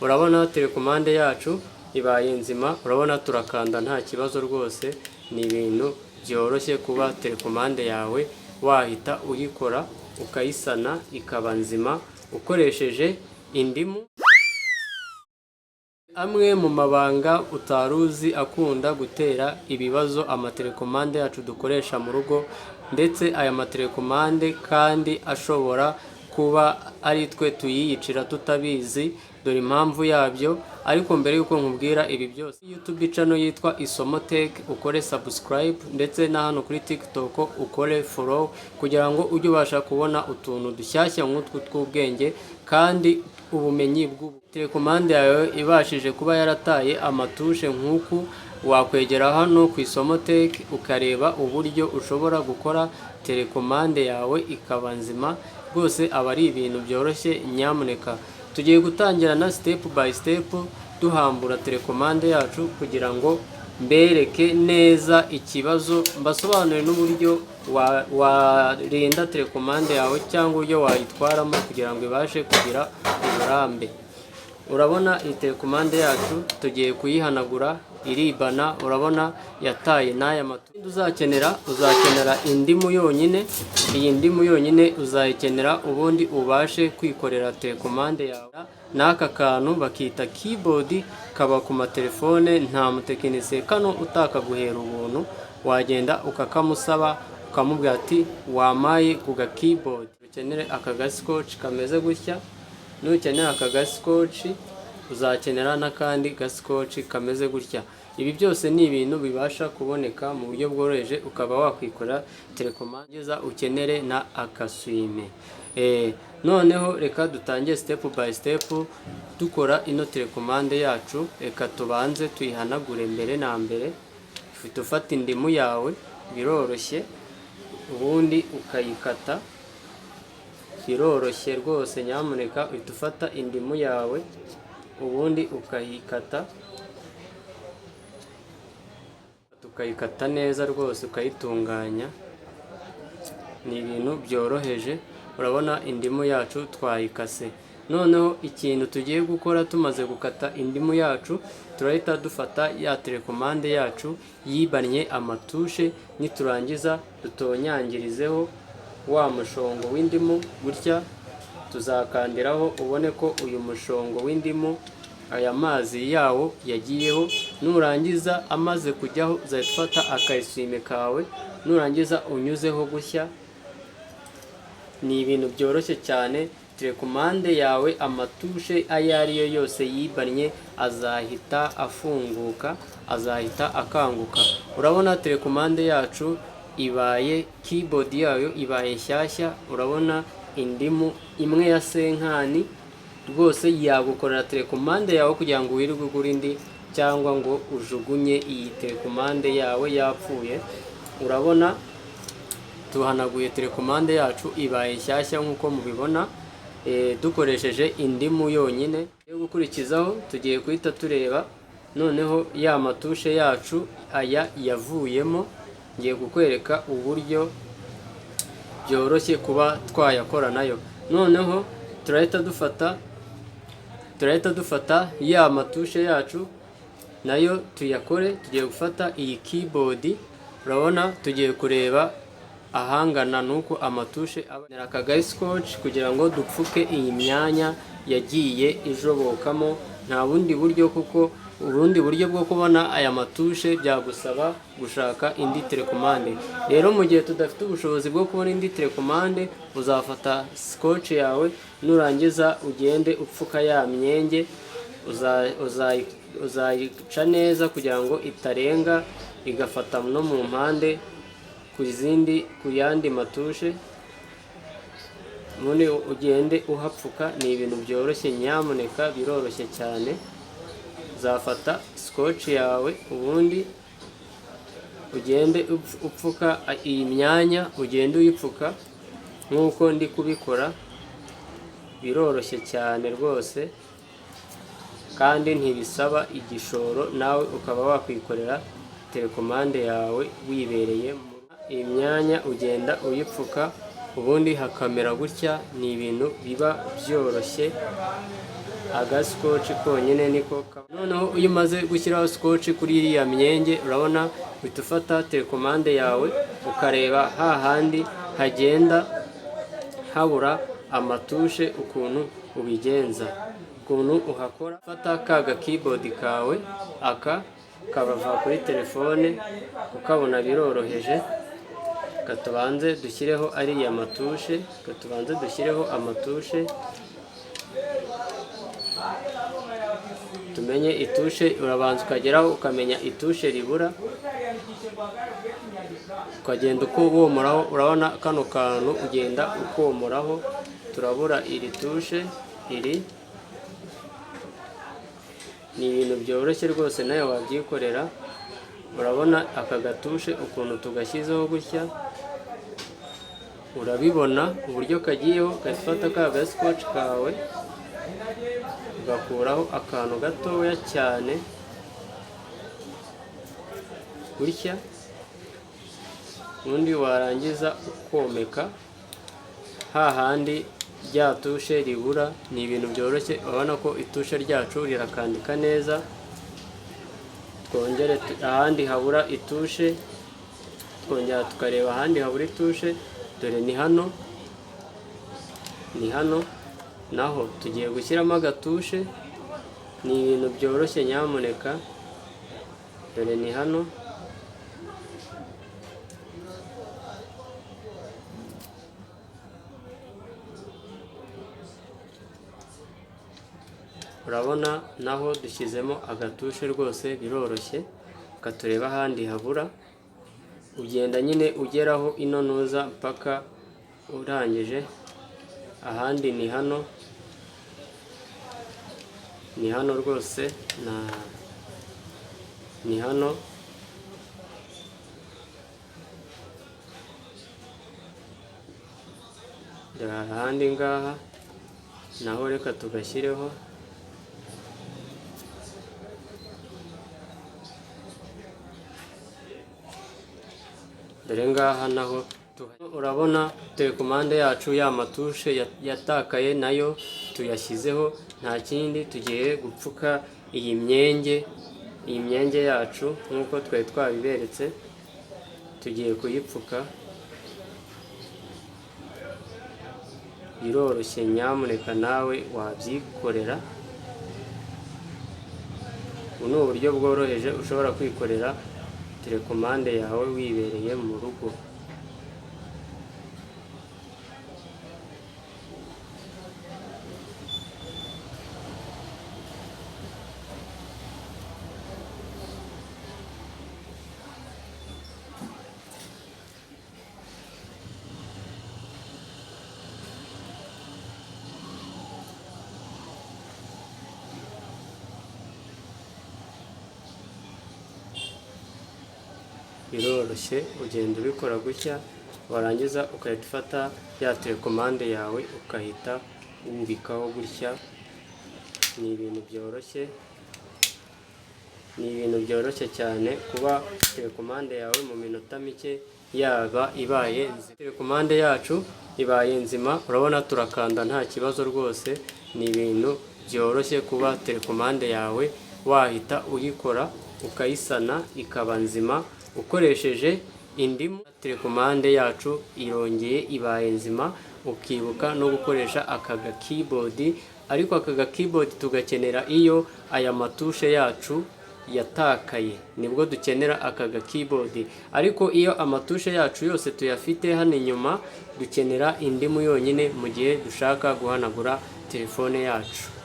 Urabona telekomande yacu ibaye nzima, urabona turakanda nta kibazo rwose. Ni ibintu byoroshye kuba telekomande yawe wahita uyikora, ukayisana ikaba nzima ukoresheje indimu. Amwe mu mabanga utari uzi akunda gutera ibibazo amatelekomande yacu dukoresha mu rugo, ndetse aya matelekomande kandi ashobora kuba ari twe tuyiyicira tutabizi. Dore impamvu yabyo. Ariko mbere y'uko nkubwira ibi byose, YouTube channel yitwa Isomo Tech, ukore subscribe, ndetse na hano kuri TikTok ukore follow, kugira ngo ujye ubasha kubona utuntu dushyashya nk'utwu tw'ubwenge kandi ubumenyi bw'ubu. Telekomande yawe ibashije kuba yarataye amatushe nk'uku, wakwegera hano ku Isomo Tech ukareba uburyo ushobora gukora telekomande yawe ikaba nzima. Rwose aba ari ibintu byoroshye. Nyamuneka, tugiye gutangira na step by step duhambura telekomande yacu, kugira ngo mbereke neza ikibazo, mbasobanurire n'uburyo warinda telekomande yawe cyangwa uburyo wayitwaramo kugira ngo ibashe kugira uburambe. Urabona iyi telekomande yacu tugiye kuyihanagura, iribana. Urabona yataye n'aya matu. Uzakenera indimu yonyine. Iyi ndimu yonyine uzayikenera, ubundi ubashe kwikorera telekomande yawe. N'aka kantu bakita keyboard kaba ku matelefone, nta mutekinisiye kano utakaguhera ubuntu. Wagenda ukakamusaba, ukamubwira ati: "Wamaye ku ga keyboard?" Ukenere aka ga scotch kameze gutya. Nukenera aka ga scotch, uzakenera n'akandi ga scotch kameze gutya. Ibi byose ni ibintu bibasha kuboneka mu buryo bworoheje, ukaba wakwikora telekomande. Ukenere na akaswime. Noneho reka dutangire step by step dukora ino telekomande yacu. Reka tubanze tuyihanagure mbere na mbere. Ufite ufata indimu yawe, biroroshye, ubundi ukayikata. Biroroshye rwose. Nyamuneka, uhita ufata indimu yawe, ubundi ukayikata, tukayikata neza rwose, ukayitunganya. Ni ibintu byoroheje. Urabona indimu yacu twayikase. Noneho ikintu tugiye gukora, tumaze gukata indimu yacu, turahita dufata ya telekomande yacu yibannye amatushe. Niturangiza dutonyangirizeho wa mushongo w'indimu gutya. Tuzakandiraho, ubone ko uyu mushongo w'indimu, aya mazi yawo yagiyeho. Nurangiza, amaze kujyaho, uzahita ufata akayiswime kawe, nurangiza unyuzeho gutya. Ni ibintu byoroshye cyane. Telekomande yawe, amatushe ayo ari yo yose yibannye azahita afunguka, azahita akanguka. Urabona telekomande yacu ibaye, keyboard yayo ibaye nshyashya. Urabona indimu imwe ya senkani rwose yagukorera telekomande yawe, kugira ngo wirirwe ugura indi cyangwa ngo ujugunye iyi telekomande yawe yapfuye. Urabona tuhanaguye telekomande yacu, ibaye nshyashya nk'uko mubibona, dukoresheje indimu yonyine. Yo gukurikizaho, tugiye guhita tureba noneho ya matushe yacu aya yavuyemo. Ngiye kukwereka uburyo byoroshye kuba twayakora nayo. Noneho turahita dufata ya matushe yacu nayo tuyakore. Tugiye gufata iyi keyboard. Urabona tugiye kureba ahangana n'uko amatushe aba. Aka ga scotch kugira ngo dupfuke iyi myanya yagiye ijobokamo. Nta bundi buryo, kuko ubundi buryo bwo kubona aya matushe byagusaba gushaka indi telekomande. Rero mu gihe tudafite ubushobozi bwo kubona indi telekomande, uzafata scotch yawe, nurangiza ugende upfuka ya myenge. Uzayica neza kugira ngo itarenga igafata no mu mpande ku yandi matushe, ubundi ugende uhapfuka. Ni ibintu byoroshye, nyamuneka, biroroshye cyane. Uzafata scotch yawe, ubundi ugende upfuka iyi myanya, ugende uyipfuka nk'uko ndi kubikora. Biroroshye cyane rwose kandi ntibisaba igishoro, nawe ukaba wakwikorera telekomande yawe wibereye. Iyi myanya ugenda uyipfuka, ubundi hakamera gutya. Ni ibintu biba byoroshye. Agascotch konyine niko. Noneho iyo umaze gushyiraho scotch kuri iriya myenge, urabona uhita ufata telekomande yawe, ukareba hahandi hagenda habura amatouche. Ukuntu ubigenza, ukuntu uhakora, fata ka gakeyboard kawe, aka kabava kuri telefone, ukabona biroroheje. Katubanze dushyireho ariya matouche, katubanze dushyireho amatouche, tumenye itouche. Urabanza ukageraho ukamenya itouche ribura, ukagenda uko womoraho. Urabona kano kantu ugenda ukomoraho. Turabura iri touche iri. Ni ibintu byoroshye rwose, nawe wabyikorera. Urabona aka gatouche ukuntu tugashyizeho gutya, urabibona uburyo kagiyeho. Ugahita ufata ka gascotch kawe, ugakuraho akantu gatoya cyane gutya, ubundi warangiza ukomeka hahandi rya touche ribura. Ni ibintu byoroshye. Urabona ko itouche ryacu rirakandika neza. Twongere ahandi habura itouche, twongera tukareba ahandi habura itouche. Dore ni hano, ni hano naho tugiye gushyiramo agatouche. Ni ibintu byoroshye nyamuneka. Dore ni hano. Urabona naho dushyizemo agatouche, rwose biroroshye. Reka turebe ahandi habura. Ugenda nyine ugeraho ino ntuza mpaka urangije. Ahandi ni hano, ni hano rwose, na ni hano. Dore ahandi ngaha naho, reka tugashyireho. Dore ngaha naho. Urabona telekomande yacu, ya matouche yatakaye nayo tuyashyizeho. Nta kindi, tugiye gupfuka iyi myenge, iyi myenge yacu nk'uko twari twabiberetse. Tugiye kuyipfuka, biroroshye, nyamuneka nawe wabyikorera. Ubu ni uburyo bworoheje ushobora kwikorera telekomande yawe wibereye mu rugo. Biroroshye, ugenda ubikora gutya, warangiza ugahita ufata ya telekomande yawe, ukahita wubikaho gutya. Ni ibintu byoroshye, ni ibintu byoroshye cyane kuba telekomande yawe mu minota mike yaba ibaye nzima. Telekomande yacu ibaye nzima, urabona turakanda nta kibazo rwose. Ni ibintu byoroshye kuba telekomande yawe wahita uyikora, ukayisana ikaba nzima ukoresheje indimu. Telekomande yacu irongeye ibaye nzima. Ukibuka no gukoresha aka gakeyboard, ariko aka gakeyboard tugakenera iyo aya matouche yacu yatakaye, nibwo dukenera aka gakeyboard. Ariko iyo amatouche yacu yose tuyafite hano inyuma, dukenera indimu yonyine mu gihe dushaka guhanagura telefone yacu.